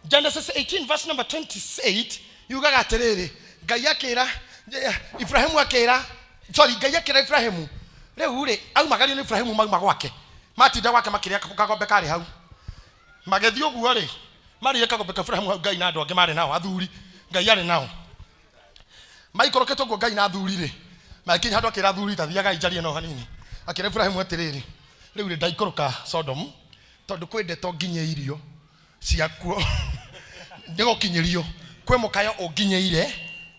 Genesis 18 verse number 28 yugaga atĩrĩrĩ, Ngai akĩra Ibrahimu, akĩra, sorry, Ngai akĩra Ibrahimu, rĩu rĩ aumagario nĩ Ibrahimu, mauma gwake, matinda gwake makĩrĩa kagombe karĩ hau, magĩthiĩ ũguo rĩ, marĩire kagombe ka Ibrahimu hau, Ngai na andũ angĩ marĩ nao, athuri Ngai arĩ nao, maikũrũkĩte ũguo Ngai na athuri rĩ, magĩkinya handũ akĩra athuri, ta thiagai njarie nao hanini. Akĩra Ibrahimu atĩrĩrĩ, rĩu rĩ ndaikũrũka Sodomu tondũ kwĩ ndeto nginyĩirio ciakuo, nĩ gũkinyĩrio kwĩ mũkayo ũnginyĩire,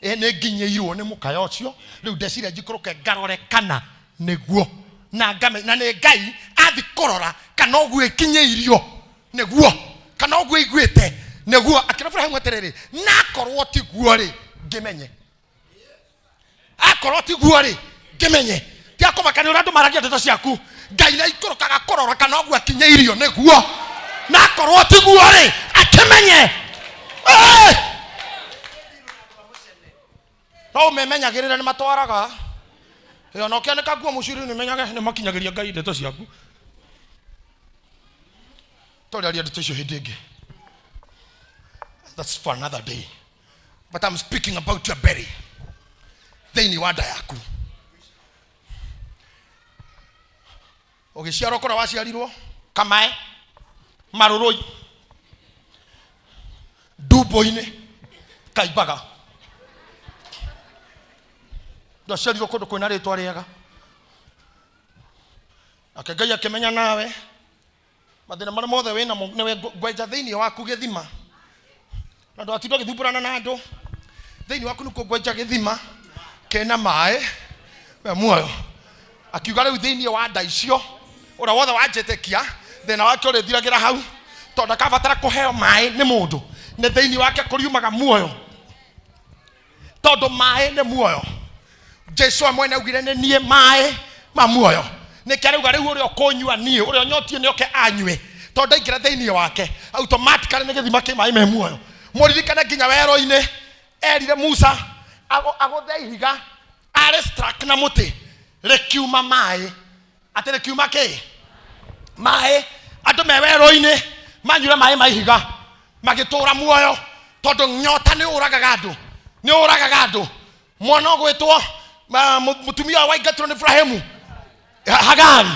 nĩ nginyĩirwo nĩ mũkayo ũcio, rĩu ndeciria njikũrũke ngarore kana nĩguo na ngame na nĩ Ngai athi kũrora kana ũguo ĩkinyĩirio nĩguo kana ũguo iguĩte nĩguo. Akĩra Ibrahimu atĩrĩrĩ, nakorwo tiguo rĩ, ngĩmenye. Akorwo tiguo rĩ, ngĩmenye. Tiga kũmaka nĩ ũrĩa andũ maragia ndeto ciaku. Ngai nĩ aikũrũkaga kũrora kana ũguo akinyĩirio nĩguo, nakorwo tiguo rĩ, akĩmenye. Eh! No ũmemenyagĩrĩre, nĩ matwaraga ĩyo na ũkĩanĩka nguo mũciri nĩ menyage nĩ makinyagĩria Ngai ndeto ciaku. Tũrĩaria ndeto icio hĩndĩ ĩngĩ, that's for another day, but I'm speaking about your belly, thĩinĩ wa nda yaku ũgĩciarwo, kũrĩa waciarirwo, kamae marũrũi ndumbo-inĩ kaimbaga, ndaciarirwo kũndũ kwĩna rĩtwa rĩega, nake Ngai akĩmenya nawe mathĩna marĩa mothe wĩ namo nĩwe ngwenja thĩinĩ waku gĩthima, na ndũgatinda ũgĩthumbũrana na andũ. Thĩinĩ waku nĩkuo ngwenja gĩthima kĩna maĩ we muoyo. Akiuga rĩu thĩinĩ wa nda icio, ũrĩa wothe wanjĩtĩkia, thĩna wake ũrĩthiragĩra hau, tondũ ndakabatara kũheo maĩ nĩ mũndũ, nĩ thĩinĩ wake kũriumaga muoyo, tondũ maĩ nĩ muoyo. Jesu we mwene augire, nĩ niĩ maĩ ma muoyo. Nĩkĩ arauga rĩu ũrĩa ũkũnyua niĩ, ũrĩa ũnyotiĩ nĩ oke anyue, tondũ ndaingĩra thĩinĩ wake automatically nĩ gĩthima kĩ maĩ me muoyo. Mũririkane nginya werũ-inĩ erire Musa agũthe ihiga arĩ struck na mũtĩ, rĩkiuma maĩ. Atĩ rĩkiuma kĩ maĩ. Andũ me werũ-inĩ manyure maĩ ma ihiga, magĩtũra muoyo, tondũ nyota nĩ ũragaga andũ, nĩ ũragaga andũ. Mwana ũgwĩtwo mũtumia ũyũ waingatirwo nĩ Ibrahimu, Hagari,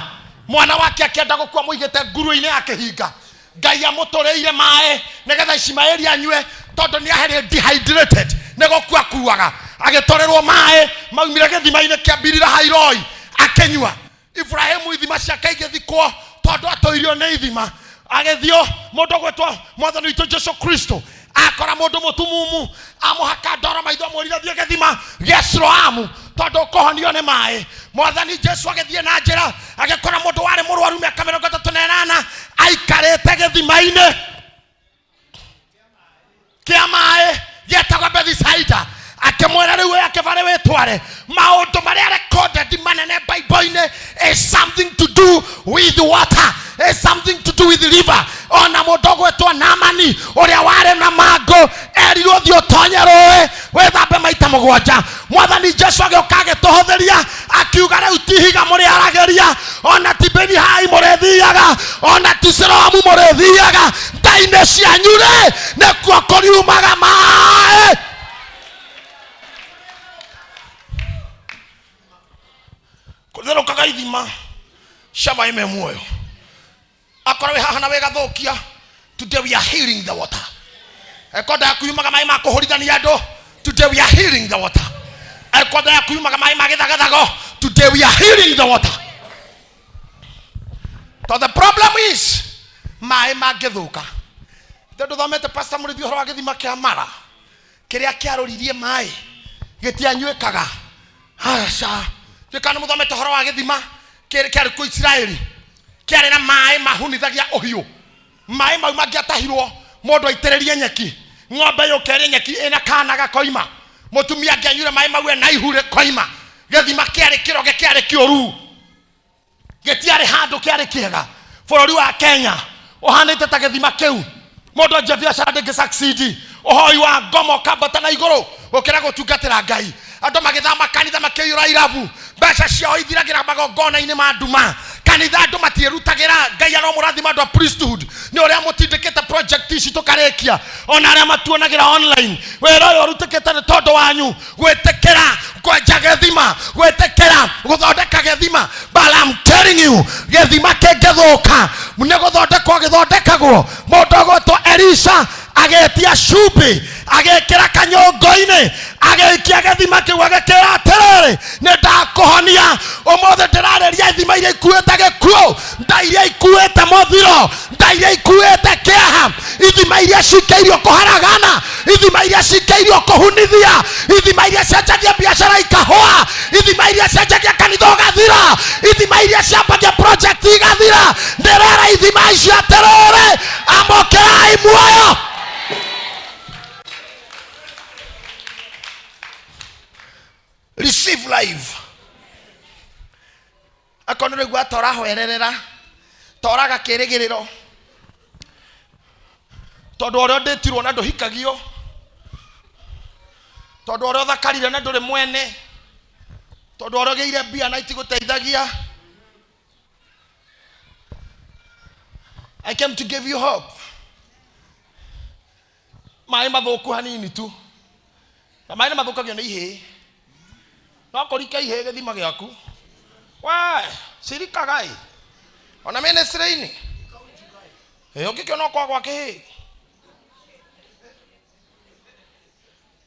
mwana wake akĩenda gũkua, mũigĩte nguruo-inĩ ya kĩhinga, Ngai amũtũrĩire maĩ nĩgetha Ishimaeli anyue, tondũ nĩ aherĩ dehydrated, nĩ gũkua kuaga. Agĩtũrĩrwo maĩ maumire gĩthima-inĩ kĩa Birila Hairoi, akĩnyua. Ibrahimu ithima ciake igĩthikwo, tondũ atũirio nĩ ithima. Agĩthio mũndũ ũgwĩtwo mwathani witũ Jesu Kristo, akora mũndũ mũtumumu, amũhaka ndoro maitho, amwĩrire thiĩ gĩthima gĩa Siloamu tondũ ũkũhonio nĩ maĩ. Mwathani Jesu agĩthiĩ na njĩra, agĩkora mũndũ warĩ mũrwaru mĩaka 38 aikarĩte gĩthima-inĩ kĩa maĩ gĩetagwo Bethisaida, akĩmwĩra, rĩu oya kĩbarĩ wĩtware. Maũndũ marĩa recorded manene Bible-inĩ is something to do with water, is something to do with river. Ona mũndũ ũgwĩtwo Naamani ũrĩa warĩ na mangũ erirwo, thiĩ ũtonye rũĩ wĩthambe maita 7. Mwathani Jesu agĩũka agĩtũhũthĩria, akiuga, rĩu ti ihiga mũrĩaragĩria, ona ti Benihai mũrĩthiaga, ona ti Siloamu mũrĩthiaga, nda-inĩ cianyu rĩ nĩkuo kũriumaga maĩ. Kũtherũkaga ithima cia maĩ me muoyo. Akorwo wĩ haha na wĩgathũkia, today we are healing the water. Ekonda yaku yumaga maĩ ma kũhũrithania andũ, today we are healing the water. Ekonda yaku yumaga maĩ ma gĩthagathago, today we are healing the water. So the problem is maĩ mangĩthũka. Tondũ thomete, Pastor Mũrĩthi, ũhoro wa gĩthima kĩa Mara kĩrĩa kĩarũririe maĩ gĩtianyuĩkaga. Aca, gĩkana mũthomete ũhoro wa gĩthima kĩarĩ kũ Isiraeli, kĩarĩ na maĩ mahunithagia ũhiũ. Maĩ mau mangĩatahirwo, mũndũ aitĩrĩrie nyeki, ng'ombe yũke ĩrĩe nyeki ĩna kana gakoima. Mũtumia angĩanyuire maĩ mau ena ihu rĩkoima. Gĩthima kĩarĩ kĩroge, kĩarĩ kĩũru, gĩtiarĩ handũ kĩarĩ kĩega. Bũrũri wa Kenya ũhanĩte ta gĩthima kĩu. Mũndũ anjia biacara ndĩngĩ succeed, ũhoi wa ngoma ũkambata na igũrũ gũkĩra gũtungatĩra Ngai. Andũ magĩthama kanitha, makĩiyũra irabu, mbeca ciao ithiragĩra magongona-inĩ ma nduma. Kanitha andũ matiĩrutagĩra. Ngai aromũrathima andũ a priesthood nĩ ũrĩa mũtindĩkĩte project ici tũkarĩkia, ona arĩa matuonagĩra online. Wĩra ũyũ ũrutĩkĩte nĩ tondũ wanyu gwĩtĩkĩra kwenja gĩthima, gwĩtĩkĩra gũthondeka gĩthima. But I'm telling you, gĩthima kĩngĩthũka nĩ gũthondekwo gĩthondekagwo. Mũndũ ũgwĩtwo Elisha agĩtia cumbĩ, agĩkĩra kanyũngũ-inĩ, agĩikia gĩthima kĩu, agĩkĩra atĩrĩrĩ, nĩ ndakũhonia ũmũthĩ. Ndĩrarĩria ithima iria ikuĩte gĩkuũ, nda iria ikuĩte mũthiro, nda iria ikuĩte kĩeha, ithima iria cikĩirio kũharagana, ithima iria cikĩirio kũhunithia, ithima iria cianjagia biacara ikahũa, ithima iria cianjagia kanitha ũgathira, ithima iria ciambagia project igathira. Ndĩrera ithima icio atĩrĩrĩ, amũkĩrai muoyo. Receive life. Akorwo nĩ ũraigua ta ũrahwererera, ta ũraga kĩrĩgĩrĩro, tondũ ũrĩa ũndĩtirwo na ndũhikagio, tondũ ũrĩa ũthakarire na ndũrĩ mwene, tondũ ũrĩa ũgĩire mbia na itigũteithagia, I came to give you hope. Maĩ mathũku hanini tu, na maĩ nĩ mathũkagio nĩ ihĩĩ. No kũrike ihĩĩ gĩthima gĩaku, we cirikaga ĩ ona ministry-inĩ ĩ ũngĩkĩona ũkwagwa kĩhĩĩ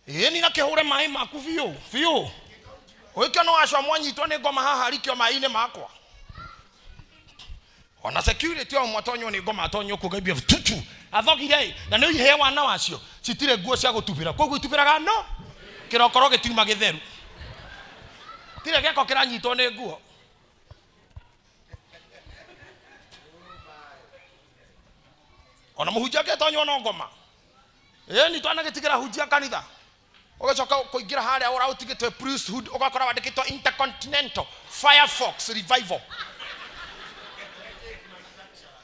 ĩ ni na kĩhũre maĩ maku biũ biũ. Ũgĩkĩona wacio mwanyitwo nĩ ngoma haha, rikio maĩ-inĩ makwa. Ona security o mwatonywo nĩ ngoma, atonywo kuga ibia tutu athogire ĩ, na nĩ iheo wana wacio citirĩ nguo cia gũtubĩra, koguo itubĩraga no kĩrokoro gĩtiuma gĩtheru, tirĩ gĩko kĩranyitwo nĩ nguo. Ona mũhunjia angĩtonywo no ngoma ĩni twanagĩtigĩra hunjia kanitha, ũgacoka kũingĩra harĩa ũra ũtigĩtwo priesthood, ũgakora wandĩkĩtwo Intercontinental Firefox Revival.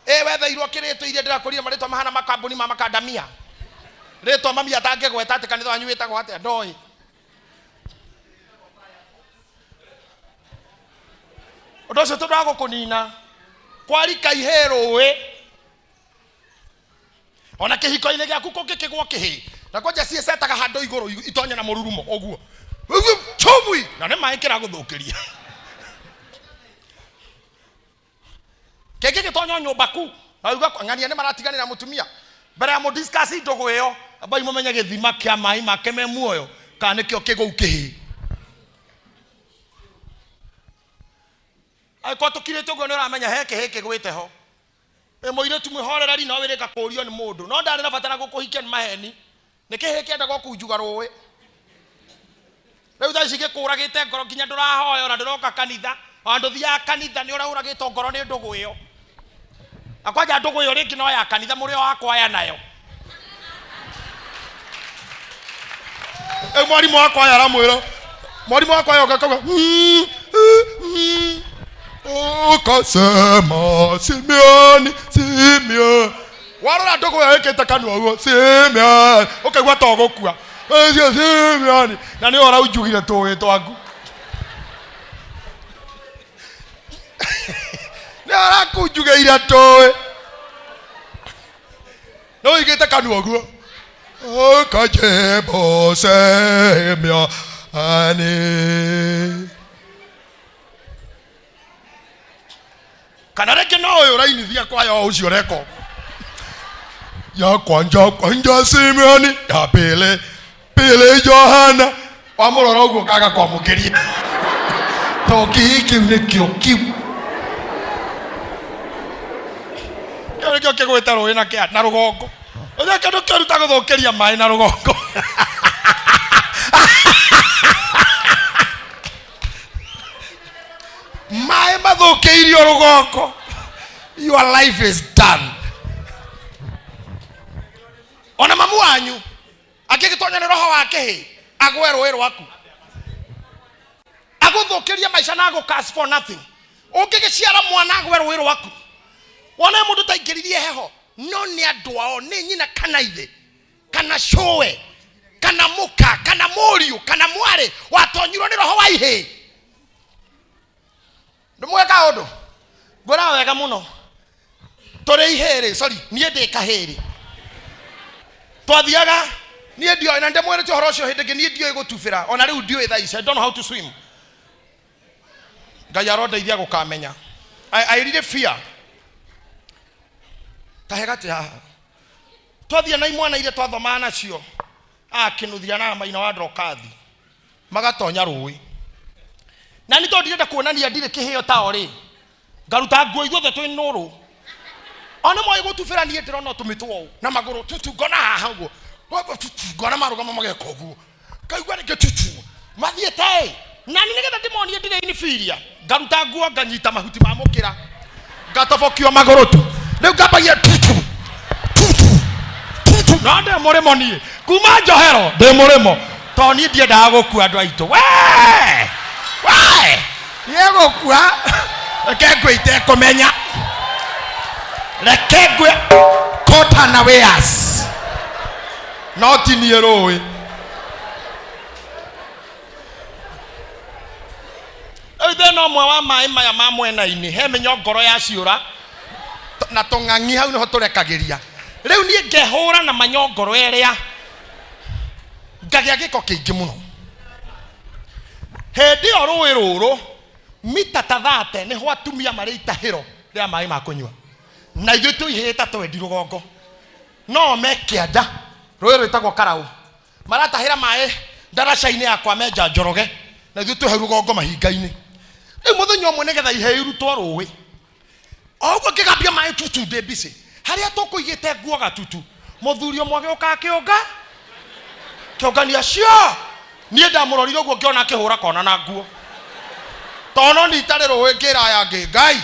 Ĩ wetheirwo kĩrĩtũ iria ndĩrakũrire marĩtwa mahana makambuni ma makandamia, rĩtwa mami atangĩgweta atĩ kanitha wanyu wĩtagwo atĩa ndoĩ. Ũndũ ũcio tondũ wa gũkũnina kwarika ihĩ rũĩ, ona kĩhiko-inĩ gĩaku kũngĩkĩgwo kĩhĩ na kwanja ciĩcetaga handũ igũrũ itonye na mũrurumo ũguo ũguo chubui, na nĩ maĩ kĩragũthũkĩria. Kĩngĩ gĩtonyo nyũmba ku na uga ng'ania nĩ maratiganĩra mũtumia mbere ya mũdiscuss ndũgũ ĩyo, ambai mũmenye gĩthima kĩa maĩ make me muoyo kana nĩkĩo kĩgũu kĩhĩ. Angĩkorwo tũkirĩte ũguo, nĩ ũramenya he kĩhĩ kĩgwĩte ho. Ĩ mũirĩtu mwĩhorereri no wĩrĩka kũũrio nĩ mũndũ no ndarĩ na bata na gũkũhikia, nĩ maheni, nĩ kĩhĩ kĩendaga gũkunjuga rũĩ. Rĩu thaa ici gĩkũragĩte ngoro nginya ndũrahoya ona ndũroka kanitha, ona ndũthiaga kanitha, nĩ ũrĩa ũragĩtwo ngoro nĩ ndũgũ ĩyo. Na kwanja ndũgũ ĩyo rĩngĩ no ya kanitha, mũrĩ o wa kwaya nayo. Rĩu mwarimũ wa kwaya aramwĩra, mwarimũ wa kwaya ũgakauga ukasema Simeoni, Simeoni, warora ndũgũ ĩyo ĩkĩte kanua ũguo Simeoni, ũkaigua ta ũgũkua. Ũcio Simeoni, na nĩwe ũraunjugire tũĩ twaku, nĩwe ũrakunjugĩire tũĩ, no ũigĩte kanua ũguo ũkajembo Simeoni. Kana rĩngĩ no ũyũ ũrainithia kwaya o ũcio ũreka ũguo, ya kwanja kwanja Simeoni, ya pili pili Johana, wamũrora ũguo kaga kwamũkĩria to kĩhĩ kĩu nĩkĩo kiu kĩu nĩkĩo kĩgwĩte rũĩ na kĩa na rũgongo. Ũrĩa kĩndũ kĩũru ta gũthũkĩria maĩ na rũgongo. Maĩ mathũkĩirio rũgongo, your life is done. Ona mamu wanyu angĩgĩtonya nĩ roho wa kĩhĩ, agwe rũĩ rwaku, agũthũkĩrie maica na agũ curse for nothing. Ũngĩgĩciara mwana agwe rũĩ rwaku, wone mũndũ taingĩririe heho, no nĩ andũ ao, nĩ nyina kana ithe kana cũwe kana mũka kana mũriũ kana mwarĩ watonyirwo nĩ roho wa ihĩ. Ndũmwe kaũndũ Ngwĩraga wega mũno, tũrĩ ihĩrĩ, sorry, niĩ ndĩ kahĩrĩ, twathiaga, niĩ ndioĩ, na ndĩmwĩrĩte ũhoro ũcio hĩndĩ ĩngĩ, niĩ ndioĩ gũtubĩra, ona rĩu ndiũĩ thaa ici. I don't know how to swim. Ngai arondeithia gũkamenya. I really fear. Tahe gatĩ haha. Twathiĩ na imwana iria twathomaga nacio, akĩnuthia na maina wa Ndrokathi, magatonya rũĩ. Na nĩ tondũ ndirenda kuonania ndirĩ kĩheo tao rĩ, ngaruta nguo ithuothe twĩ nũrũ. Ona moĩ gũtubĩra, niĩ ndĩrona tũmĩtwo ũũ na magũrũ tutu, ngona haha ũguo tutu, ngona marũgama mageka ũguo, ngaigua rĩngĩ tutu mathiĩte ĩ. Na nĩ nĩgetha ndĩmonie ndirĩ inferior, ngaruta nguo, nganyita mahuti ma mũkĩra, ngatobokio magũrũ tu, rĩu ngambagia tutu tutu tutu. No ndĩ mũrĩmo niĩ kuma njohero, ndĩ mũrĩmo tondũ niĩ ndiendaga gũkua andũ aitũ. We we, niĩ gũkua, reke ngwe itekũmenya, reke ngwe kota na weas, no ti niĩ rũĩ. Rĩu thĩna ũmwe wa maĩ maya ma mwena-inĩ, he mĩnyongoro ya ciũra na tũng'ang'i, hau nĩho tũrekagĩria. Rĩu niĩ ngehũra na manyongoro ĩrĩa, ngagĩa gĩko kĩingĩ mũno. Hĩndĩ ĩyo rũĩ rũrũ mita ta 30 nĩho atumia marĩ itahĩro rĩa maĩ ma kũnyua, na ithuĩ tũihĩte twendi rũgongo, no me kĩanda rũĩ rwĩtagwo Karaũ, maratahĩra maĩ ndaraca-inĩ ya kwa Menja Njoroge, na ithuĩ twĩ hau rũgongo mahinga-inĩ. Rĩu mũthenya ũmwe, nĩgetha ihĩĩ irutwo rũĩ, o ũguo ngĩgambia maĩ tutu, ndĩ mbicĩ harĩa tũkũigĩte nguo gatutu, mũthuri ũmwe agĩũka akĩũnga kĩũngania cio. Niĩ ndamũrorire ũguo, ngĩona akĩhũra kona na nguo, tondũ no itarĩ rũĩ. Ngĩra aya angĩ, "Ngai,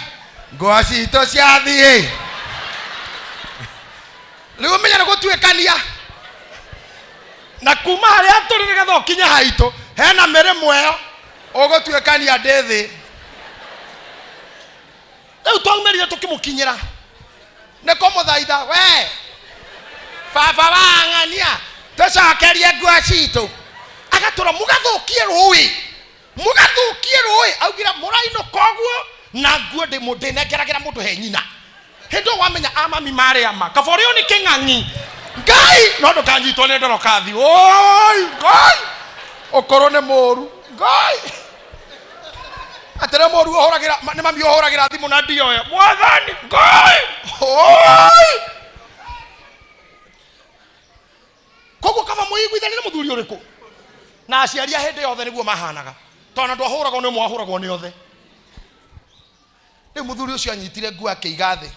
nguo citũ ciathiĩ." Rĩu ũmenye nĩ gũtuĩkania na kuma harĩa tũrĩ nĩgetha ũkinye haitũ, hena mĩrĩmo ĩyo ũgũtuĩkania ndĩ thĩ. Rĩu twaumĩrire tũkĩmũkinyĩra nĩ kũmũthaitha, "We baba wa ng'ania, tũcokerie nguo citũ." Agatũra, "Mũgathũkie rũĩ, mũgathũkie rũĩ." Augire, "Mũrainũka ũguo na nguo ndĩnengeragĩra mũndũ he nyina." Hĩndĩ ĩyo wamenya a mami marĩ ama kaba ũrĩo nĩ kĩng'ang'i. Ngai, no ndũkanyitwo nĩ ndorokathi. Oi Ngai, ũkũrũ nĩ mũru. Ngai, atĩrĩ, mũru ũhũragĩra nĩ mami ũhũragĩra thimũ na ndioya. Mwathani Ngai, oi. Koguo kaba mũiguithanie na mũthuri ũrĩkũ na aciari a hĩndĩ yothe nĩguo mahanaga, tondũ andũ ahũragwo nĩ ũmwe, ahũragwo nĩ othe. Rĩu mũthuri ũcio anyitire nguo akĩiga thĩ,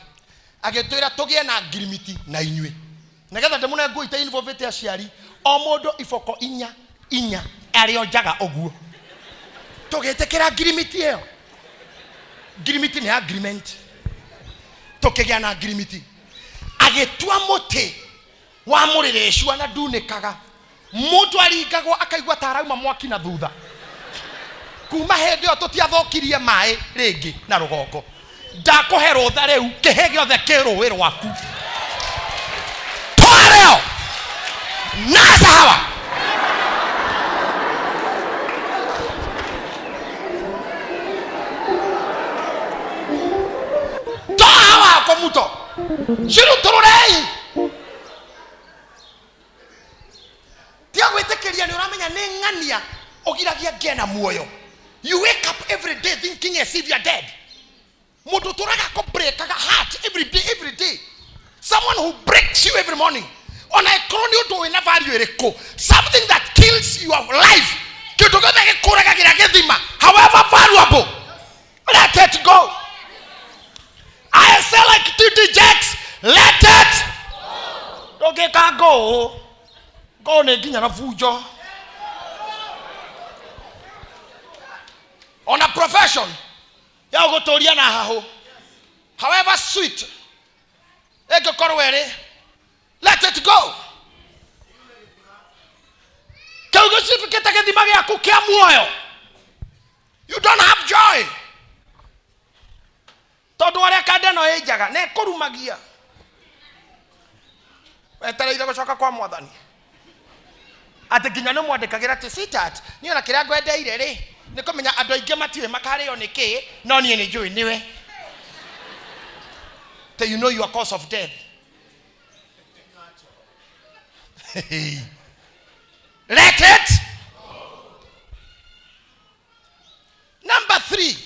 agĩtwĩra tũgĩe na ngirimiti na inyuĩ nĩgetha ndĩmũne nguo ite involvĩte aciari, o mũndũ iboko inya inya arĩ o njaga ũguo. Tũgĩtĩkĩra ngirimiti ĩyo. Ngirimiti nĩ agreement. Tũkĩgĩa na ngirimiti. Agĩtua mũtĩ wa mũrĩrĩcua na ndunĩkaga, mũndũ aringagwo akaigua ta arauma mwaki na thutha. Kuma hĩndĩ ĩyo tũtiathũkirie maĩ rĩngĩ na rũgongo. Ndakũhe rũtha rĩu, kĩhĩ gĩothe kĩ rũĩ rwaku twarĩo nasahawa. Toa hawa kwa muto, cirutũrũrei. Tiga gwĩtĩkĩria. Nĩ ũramenya nĩ ng'ania ũgiragia ngĩe na muoyo. You wake up every day thinking as if you are dead. Mũndũ ũtũraga kũbreakaga heart every day, every day, someone who breaks you every morning, ona ĩkorwo nĩ ũndũ wĩna value ĩrĩkũ, something that kills your life, kĩndũ gĩothe gĩkũragagĩra gĩthima, however valuable, let it go. I say like TD Jakes, let it. Ndũngĩka ngũũ, ngũũ nĩ nginya na bunjo. Ona profession ya gũtũria na hahũ, however sweet ĩngĩkorwo ĩrĩ, let it go. Kĩu gĩcifikĩte gĩthima gĩaku kĩa muoyo. You don't have joy tondũ arĩa kanda ĩno ĩ njaga na ĩkũrumagia, wetereire gũcoka kwa Mwathani, atĩ nginya nĩ mwandĩkagĩra atĩ, "Sweetheart, niĩ ona kĩrĩa ngwendeire rĩ, nĩ kũmenya andũ aingĩ matiũĩ makarĩo nĩ kĩ, no niĩ nĩ njũĩ nĩwe." Till you know your cause of death. Let it. Number three,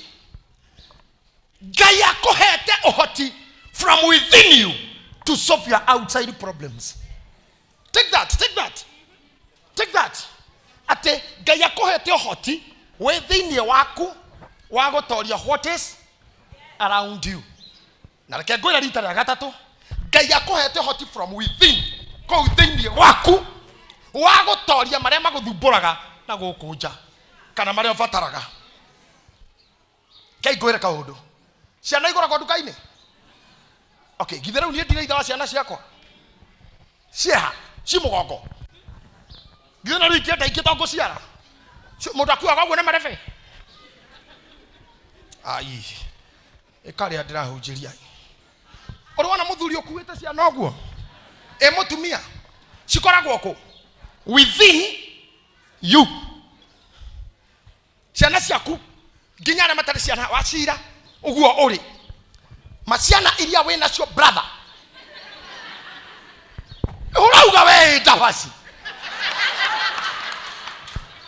Ngai akũhete ũhoti from within you to solve your outside problems. Take that, take that, take that. Atĩ Ngai akũhete ũhoti wĩ thĩinĩ waku wa gũtoria what is around you. Na reke ngwĩre rita rĩa gatatũ, Ngai akũhete ũhoti from within, kũu thĩinĩ waku wa gũtoria marĩa magũthumbũraga na gũkũ nja kana marĩa ũbataraga. Ngai ngwĩre kaũndũ, ciana igũragwo nduka-inĩ. Okay, githĩ rĩu niĩ ndirĩ ithe wa ciana ciakwa? Cieha ci mũgongo, githĩ na rĩu ingĩenda ingĩ to ngũciara? Mũndũ akuaga ũguo na marebe. Ai, ĩkarĩa ndĩrahunjĩria. Ũrĩ wona mũthuri ũkuĩte ciana ũguo? Ĩ mũtumia cikoragwo kũ? Within you. Ciana ciaku nginya arĩa matarĩ ciana wacira ũguo ũrĩ maciana iria wĩ nacio brother, ũrauga we ndabaci,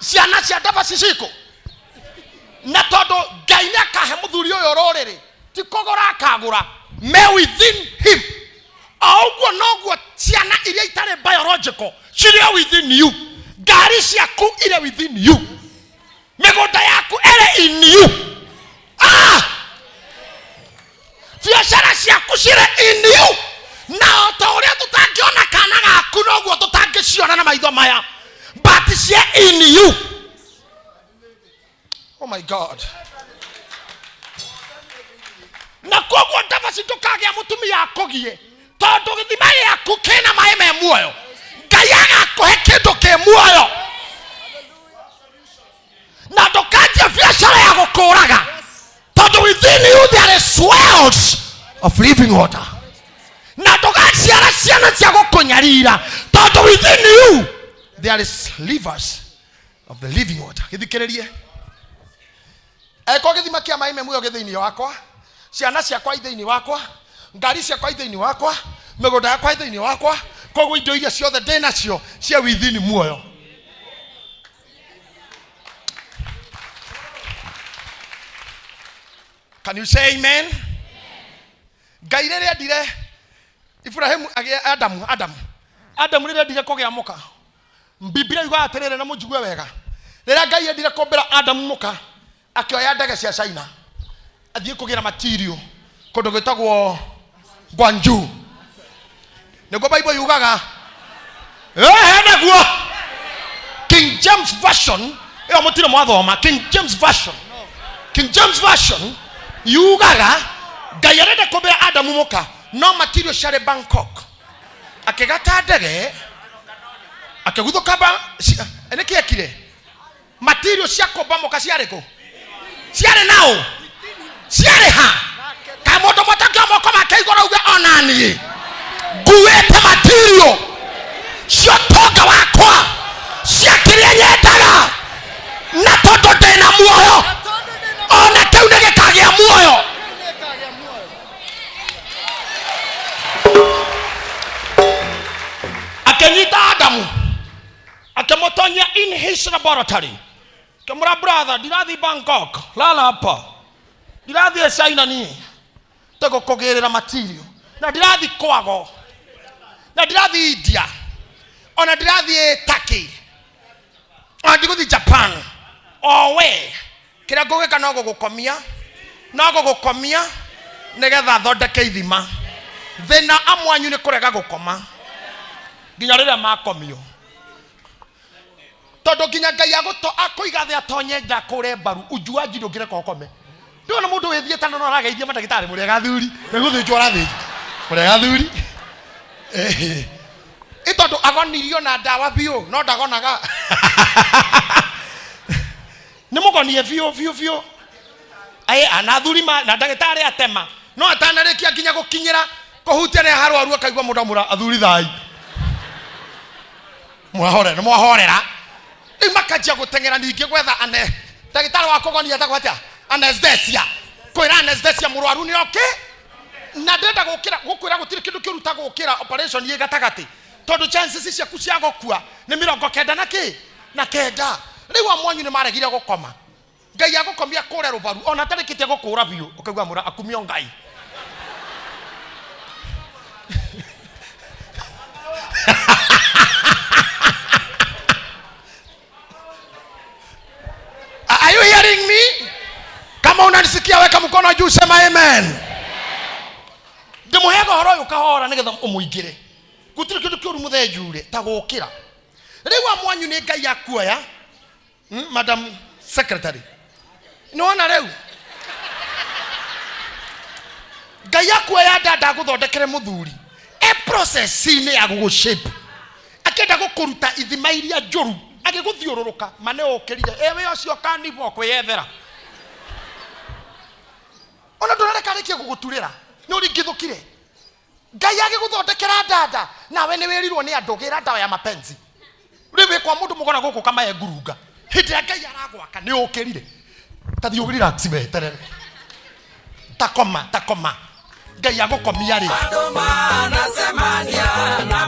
ciana cia ndabaci cikũ. Na tondũ Ngai nĩ akahe mũthuri ũyũ rũrĩrĩ, ti kũgũra akagũra, me within him. O ũguo noguo ciana iria itarĩ biological cirĩ within you, ngari ciaku irĩ within you, mĩgũnda yaku ĩrĩ in you, biacara ciaku cirĩ in you. Na o ta ũrĩa tũtangĩona kana gaku, noguo tũtangĩciona na maitho maya, but cie in you. Oh my God. Na koguo ndabaci ndũkagĩa mũtumia akũgie, tondũ gĩthima gĩaku kĩna maĩ me muoyo. Ngai agakũhe kĩndũ kĩ muoyo, na ndũkanjia biacara ya gũkũraga, tondũ within you there is wells of living water. Na ndũgaciara ciana cia gũkũnyarira, tondũ within you there is rivers of the living water. Gĩthikĩrĩrie, angĩkorwo gĩthima kĩa maĩ me muoyo gĩ thĩinĩ wakwa, ciana ciakwa i thĩinĩ wakwa, ngari ciakwa i thĩinĩ wakwa, mĩgũnda yakwa i thĩinĩ wakwa, koguo indo iria ciothe ndĩ nacio cia within muoyo. Can you say amen? Ngai rĩrĩa endire Ibrahimu agĩe Adamu, Adamu, Adamu rĩrĩa endire kũgĩa mũka, Biblia yugaga atĩrĩrĩ, na mũnjigue wega, rĩrĩa Ngai endire kũmbĩra Adamu mũka, akĩoya ndege cia China athiĩ kũgĩra material kũndũ gwĩtagwo Guangzhou. Nĩguo Bible yugaga, ehe, naguo King James Version ĩyo mũtirĩ mwathoma. King James Version, King James Version yugaga Ngai arenda kũmbĩra Adamu mũka, no material ciarĩ Bangkok. Akĩgata ndege akĩguthũka ba nĩkĩ ekire? Material cia kũmba mũka ciarĩ kũ? Ciarĩ nao, ciarĩ ha? Kaĩ mũndũ mũtakio moko make igũrũ auge ona niĩ nguĩte material cia ũtonga wakwa, cia kĩrĩa nyendaga, na tondũ ndĩna muoyo, ona kĩu nĩ gĩkagĩa muoyo. Akĩnyita Adamu akĩmũtonyia in his laboratory, akĩmũra, brother, ndirathiĩ Bangkok, lala hapa, ndirathiĩ China niĩ tegũkũgĩrĩra material, na ndirathiĩ kwago, na ndirathiĩ India, ona ndirathiĩ Turkey, ona ndigũthiĩ Japan. O we kĩrĩa ngũgĩka no gũgũkomia, no gũgũkomia nĩgetha thondeke ithima. Thĩna amwanyu nĩ kũrega gũkoma nginya rĩrĩa makomio, tondũ nginya Ngai akũiga thĩ atonye nja kũre mbaru ujuaji, ndũngĩreka ũkome. Ndĩrona mũndũ wĩthiĩte na no arageithia mandagĩtarĩ, mũrĩega athuri, nĩ gũthĩnjwo arathĩnjwo, mũrĩega athuri. Ĩ tondũ agonirio na ndawa biũ, no ndagonaga, nĩ mũgonie biũ biũ biũ. Ĩ, na athuri na ndagĩtarĩ atema, no atanarĩkia nginya gũkinyĩra kũhutia nĩ harwaru, akaigua mũndũ amũra, athuri thai, mwahorera, nĩ mwahorera. Rĩu makanjia gũteng'era ningĩ gwetha ane ndagĩtarĩ wa kũgonia etagwo atĩa, anesthesia, kwĩra anesthesia mũrwaru nĩ oke. Na ndĩrenda gũkĩra gũkwĩra gũtirĩ kĩndũ kĩũru ta gũkĩra operation ĩ gatagatĩ, tondũ chances ciaku cia gũkua nĩ 90 na kĩ na kenda. Rĩu amwanyu nĩ maregire gũkoma, Ngai agũkomia kũrĩa rũbaru ona atarĩkĩtie gũkũra biũ, ũkaigua mũra akumio Ngai. Are you hearing me? Kama unanisikia weka mkono juu, sema amen. Ndĩmũheaga ũhoro ũyũ kahora nĩgetha ũmũingĩre. Gũtirĩ kĩndũ kĩũru mũthenjure ta gũkĩra. Rĩu amwanyu nĩ Ngai akuoya. Madam Secretary, nĩwona rĩu Ngai akuoya ndanda agũthondekere mũthuri e process-inĩ ya gũgũshape, akĩenda gũkũruta ithima iria njũru, agĩgũthiũrũrũka ma nĩ ũkĩrire ewe ũcio kanibo kwĩyethera, ona ndũrareka arĩkie gũgũturĩra nĩ ũringithũkire. Ngai agĩgũthondekera ndanda, nawe nĩ wĩrirwo nĩ andũ gĩra ndawa ya mapenzi. Rĩu wĩ kwa mũndũ mũgona gũkũ kamae ngurunga, hĩndĩ ĩrĩa Ngai aragwaka nĩ ũkĩrire. Ta thiĩ relax weterere, takoma takoma, Ngai agũkomia rĩ. Andũ manacemania na